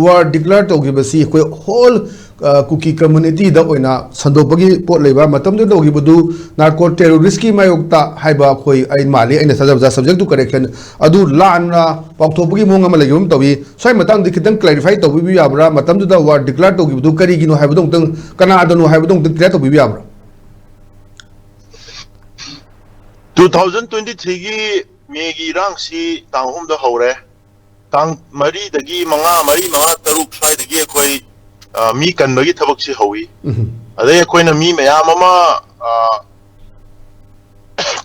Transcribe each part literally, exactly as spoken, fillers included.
War declare ꯇꯧꯈꯤꯕꯁꯤ ꯑꯩꯈꯣꯏ hall ꯀꯨꯀꯤ ꯀꯝꯃꯨꯅꯤꯇꯤꯗ ꯑꯣꯏꯅ ꯁꯟꯗꯣꯛꯄꯒꯤ ꯄꯣꯠ ꯂꯩꯕ, ꯃꯇꯝꯗꯨꯗ ꯇꯧꯈꯤꯕꯗꯨ ꯅꯥꯔꯀꯣ ꯇꯦꯔꯣꯔꯤꯁꯀꯤ ꯃꯥꯌꯣꯛꯇ ꯍꯥꯏꯕ ꯑꯩꯈꯣꯏ, ꯑꯩ ꯃꯥꯜꯂꯤ, ꯑꯩꯅ ꯊꯥꯖꯕꯗ, subject to correction, ꯑꯗꯨ ꯂꯥꯟꯅ ꯄꯥꯎꯊꯣꯛꯄꯒꯤ ꯃꯑꯣꯡ ꯑꯃ ꯂꯩꯕ ꯑꯃ ꯇꯧꯏ꯫ ꯁ꯭ꯋꯥꯏ ꯃꯇꯥꯡꯗ ꯈꯤꯇꯪ clarify ꯇꯧꯕꯤꯕ ꯌꯥꯕ꯭ꯔꯥ? ꯃꯇꯝꯗꯨꯗ ꯋꯥꯔ ꯗꯤꯀ꯭ꯂꯦꯌꯔ ꯇꯧꯈꯤꯕꯗꯨ ꯀꯔꯤꯒꯤꯅꯣ ꯍꯥꯏꯕꯗꯣ ꯑꯃꯨꯛꯇꯪ, ꯀꯅꯥꯗꯅꯣ ꯍꯥꯏꯕꯗꯣ ꯑꯃꯨꯛꯇꯪ clear ꯇꯧꯕꯤꯕ ꯌꯥꯕ꯭ꯔꯥ? Two thousand twenty three ꯒꯤ ꯃꯦꯒꯤ ꯏꯔꯥꯡꯁꯤ ꯇꯥꯡ ꯑꯍꯨꯝꯗ ꯍꯧꯔꯦ꯫ ꯇꯥꯡ ꯃꯔꯤꯗꯒꯤ ꯃꯉꯥ, ꯃꯔꯤ, ꯃꯉꯥ, ꯇꯔꯨꯛ ꯁ꯭ꯋꯥꯏꯗꯒꯤ ꯑꯩꯈꯣꯏ, ꯑ, ꯃꯤ ꯀꯟꯕꯒꯤ ꯊꯕꯛꯁꯤ ꯍꯧꯏ꯫ ꯎꯝ꯫ ꯑꯗꯩ ꯑꯩꯈꯣꯏꯅ ꯃꯤ ꯃꯌꯥꯝ ꯑꯃ, ꯑ,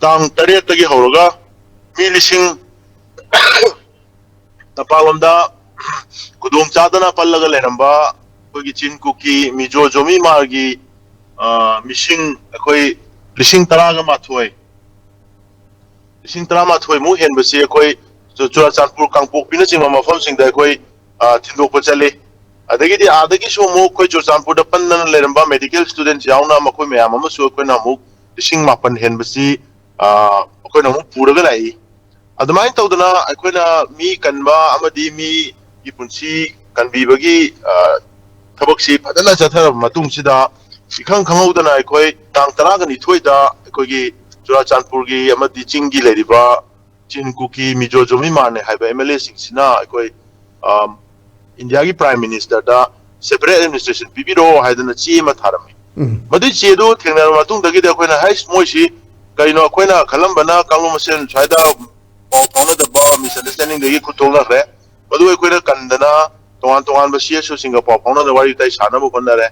ꯇꯥꯡ ꯇꯔꯦꯠꯇꯒꯤ ꯍꯧꯔꯒ ꯃꯤ ꯂꯤꯁꯤꯡ, ꯃꯄꯥꯟꯂꯣꯝꯗ ꯈꯨꯗꯣꯡ ꯆꯥꯗꯅ ꯄꯜꯂꯒ ꯂꯩꯔꯝꯕ ꯑꯩꯈꯣꯏꯒꯤ ꯆꯤꯟ ꯀꯨꯀꯤ ꯃꯤꯖꯣ ꯖꯣꯃꯤꯃꯥꯔꯒꯤ, ꯑ, ꯃꯤꯁꯤꯡ ꯑꯩꯈꯣꯏ ꯂꯤꯁꯤꯡ ꯇꯔꯥꯒ ꯃꯥꯊꯣꯏ, ꯂꯤꯁꯤꯡ ꯇꯔꯥꯃꯥꯊꯣꯏ ꯃꯨꯛ ꯍꯦꯟꯕꯁꯤ ꯑꯩꯈꯣꯏ ꯆꯨ-, ꯆꯨꯔꯥꯆꯥꯟꯄꯨꯔ, ꯀꯥꯡꯄꯣꯛꯄꯤꯅꯆꯤꯡꯕ ꯃꯐꯝꯁꯤꯡꯗ ꯑꯩꯈꯣꯏ, ꯑ, ꯊꯤꯟꯗꯣꯛꯄ ꯆꯠꯂꯤ꯫ ꯑꯗꯒꯤꯗꯤ ꯑꯥꯗꯒꯤꯁꯨ ꯑꯃꯨꯛ ꯑꯩꯈꯣꯏ ꯆꯨꯔꯆꯥꯟꯄꯨꯔꯗ ꯄꯟꯗꯅ ꯂꯩꯔꯝꯕ medical students ꯌꯥꯎꯅ ꯃꯈꯣꯏ ꯃꯌꯥꯝ ꯑꯃꯁꯨ ꯑꯩꯈꯣꯏꯅ ꯑꯃꯨꯛ ꯂꯤꯁꯤꯡ ꯃꯥꯄꯟ ꯍꯦꯟꯕꯁꯤ, ꯑ, ꯑꯩꯈꯣꯏꯅ ꯑꯃꯨꯛ ꯄꯨꯔꯒ ꯂꯥꯛꯏ꯫ ꯑꯗꯨꯃꯥꯏꯅ ꯇꯧꯗꯅ ꯑꯩꯈꯣꯏꯅ ꯃꯤ ꯀꯟꯕ ꯑꯃꯗꯤ ꯃꯤꯒꯤ ꯄꯨꯟꯁꯤ ꯀꯟꯕꯤꯕꯒꯤ, ꯑ, ꯊꯕꯛꯁꯤ ꯐꯖꯅ ꯆꯠꯊꯔꯕ ꯃꯇꯨꯡꯁꯤꯗ, ꯏꯈꯪ ꯈꯪꯍꯧꯗꯅ ꯑꯩꯈꯣꯏ ꯇꯥꯡ ꯇꯔꯥꯒ ꯅꯤꯊꯣꯏꯗ ꯑꯩꯈꯣꯏꯒꯤ ꯆꯨꯔꯥꯆꯥꯟꯄꯨꯔꯒꯤ ꯑꯃꯗꯤ ꯆꯤꯡꯒꯤ ꯂꯩꯔꯤꯕ ꯆꯤꯟ ꯀꯨꯀꯤ ꯃꯤꯖꯣ ꯖꯣꯃꯤꯃꯥꯔꯅꯦ ꯍꯥꯏꯕ MLA ꯁꯤꯡꯁꯤꯅ ꯑꯩꯈꯣꯏ, ꯑꯝ, ꯏꯟꯗꯤꯌꯥꯒꯤ Prime Minister ꯗ separate administration ꯄꯤꯕꯤꯔꯛꯑꯣ ꯍꯥꯏꯗꯅ ꯆꯦ ꯑꯃ ꯊꯥꯔꯝꯃꯤ꯫ ꯎꯝ꯫ ꯃꯗꯨꯏ ꯆꯦꯗꯨ ꯊꯦꯡꯅꯔꯕ ꯃꯇꯨꯡꯗꯒꯤꯗꯤ ꯑꯩꯈꯣꯏꯅ, "ꯍꯩꯁ, ꯃꯣꯏꯁꯤ ꯀꯩꯅꯣ, ꯑꯩꯈꯣꯏꯅ ꯈꯜꯂꯝꯕꯅ ꯀꯥꯡꯂꯨꯞ ꯃꯁꯦꯟ ꯁ꯭ꯋꯥꯏꯗ ꯄꯥꯎ ꯐꯥꯎꯅꯗꯕ misunderstanding ꯗꯒꯤ ꯈꯨꯠ ꯊꯣꯛꯅꯈ꯭ꯔꯦ꯫ ꯃꯗꯨ ꯑꯩꯈꯣꯏꯅ ꯀꯟꯗꯅ ꯇꯣꯉꯥꯟ ꯇꯣꯉꯥꯟꯕ CSO ꯁꯤꯡꯒ ꯄꯥꯎ ꯐꯥꯎꯅꯗꯅ ꯋꯥꯔꯤ ꯋꯥꯇꯥꯏ ꯁꯥꯟꯅꯕ ꯍꯣꯠꯅꯔꯦ꯫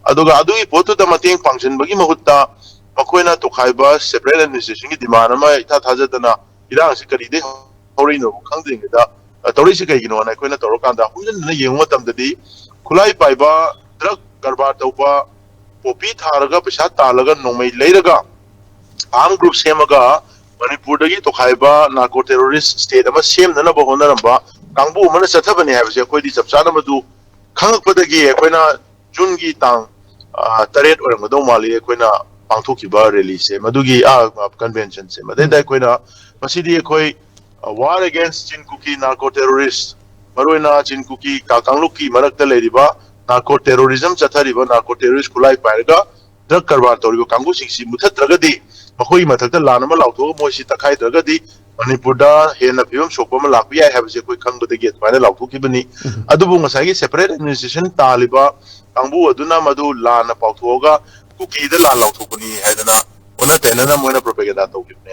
ꯑꯗꯨꯒ ꯑꯗꯨꯒꯤ ꯄꯣꯠꯇꯨꯗ ꯃꯇꯦꯡ ꯄꯥꯡꯁꯤꯟꯕꯒꯤ ꯃꯍꯨꯠꯇ ꯃꯈꯣꯏꯅ ꯇꯣꯈꯥꯏꯕ separate administration ꯒꯤ demand ꯑꯃ ꯏꯊꯥ ꯊꯥꯖꯗꯅ ꯏꯔꯥꯡꯁꯤ ꯀꯔꯤꯗꯩ ꯍꯧꯔꯛꯏꯅꯣ ꯈꯪꯗ꯭ꯔꯤꯉꯩꯗ, ꯑ, ꯇꯧꯔꯛꯏꯁꯤ ꯀꯩꯒꯤꯅꯣꯅ ꯑꯩꯈꯣꯏꯅ ꯇꯧꯔꯀꯥꯟꯗ ꯍꯨꯝꯖꯤꯟꯗꯨꯅ ꯌꯦꯡꯕ ꯃꯇꯝꯗꯗꯤ ꯈꯨꯠꯂꯥꯏ ꯄꯥꯏꯕ, drug ꯀꯔꯕꯥꯔ ꯇꯧꯕ, ꯄꯣꯄꯤ ꯊꯥꯔꯒ ꯄꯩꯁꯥ ꯇꯥꯜꯂꯒ ꯅꯣꯡꯃꯩ ꯂꯩꯔꯒ armed group ꯁꯦꯝꯃꯒ ꯃꯅꯤꯄꯨꯔꯗꯒꯤ ꯇꯣꯈꯥꯏꯕ narco terrorist state ꯑꯃ ꯁꯦꯝꯅꯅꯕ ꯍꯣꯠꯅꯔꯝꯕ ꯀꯥꯡꯕꯨ ꯑꯃꯅ ꯆꯠꯊꯕꯅꯤ ꯍꯥꯏꯕꯁꯦ ꯑꯩꯈꯣꯏꯗꯤ ꯆꯞ ꯆꯥꯅ ꯃꯗꯨ ꯈꯪꯉꯛꯄꯗꯒꯤ ꯑꯩꯈꯣꯏꯅ June ꯒꯤ ꯇꯥꯡ, ꯑ, ꯇꯔꯦꯠ ꯑꯣꯏꯔꯝꯒꯗꯧ ꯃꯥꯜꯂꯤ, ꯑꯩꯈꯣꯏꯅ ꯄꯥꯡꯊꯣꯛꯈꯤꯕ rally ꯁꯦ, ꯃꯗꯨꯒꯤ, ꯑ, convention ꯁꯦ꯫ ꯃꯗꯩꯗ ꯑꯩꯈꯣꯏꯅ ꯃꯁꯤꯗꯤ ꯑꯩꯈꯣꯏ, ꯑ, war against Chin Kuki narco terrorist ꯃꯔꯨꯑꯣꯏꯅ ꯆꯤꯟ ꯀꯨꯀꯤ ꯀꯥ ꯀꯥꯡꯂꯨꯞꯀꯤ ꯃꯔꯛꯇ ꯂꯩꯔꯤꯕ narco terrorism ꯆꯠꯊꯔꯤꯕ narco terrorist ꯈꯨꯠꯂꯥꯏ ꯄꯥꯏꯔꯒ drug ꯀꯔꯕꯥꯔ ꯇꯧꯔꯤꯕ ꯀꯥꯡꯕꯨꯁꯤꯡꯁꯤ ꯃꯨꯊꯠꯇ꯭ꯔꯒꯗꯤ, ꯃꯈꯣꯏꯒꯤ ꯃꯊꯛꯇ ꯂꯥꯟ ꯑꯃ ꯂꯥꯎꯊꯣꯛꯑꯒ ꯃꯣꯏꯁꯤ ꯇꯛꯈꯥꯏꯗ꯭ꯔꯒꯗꯤ ꯃꯅꯤꯄꯨꯔꯗ ꯍꯦꯟꯅ ꯐꯤꯕꯝ ꯁꯣꯛꯄ ꯑꯃ ꯂꯥꯛꯄ ꯌꯥꯏ ꯍꯥꯏꯕꯁꯦ ꯑꯩꯈꯣꯏ ꯈꯪꯕꯗꯒꯤ ꯑꯗꯨꯃꯥꯏꯅ ꯂꯥꯎꯊꯣꯛꯈꯤꯕꯅꯤ꯫ ꯑꯗꯨꯕꯨ ꯉꯁꯥꯏꯒꯤ separate administration ꯇꯥꯜꯂꯤꯕ ꯀꯥꯡꯕꯨ ꯑꯗꯨꯅ ꯃꯗꯨ ꯂꯥꯟꯅ ꯄꯥꯎꯊꯣꯛꯑꯒ ꯀꯨꯀꯤꯗ ꯂꯥꯟ ꯂꯥꯎꯊꯣꯛꯄꯅꯤ ꯍꯥꯏꯗꯅ ꯑꯣꯟꯅ ꯇꯩꯅꯅ ꯃꯣꯏꯅ propaganda ꯇꯧꯈꯤꯕꯅꯤ꯫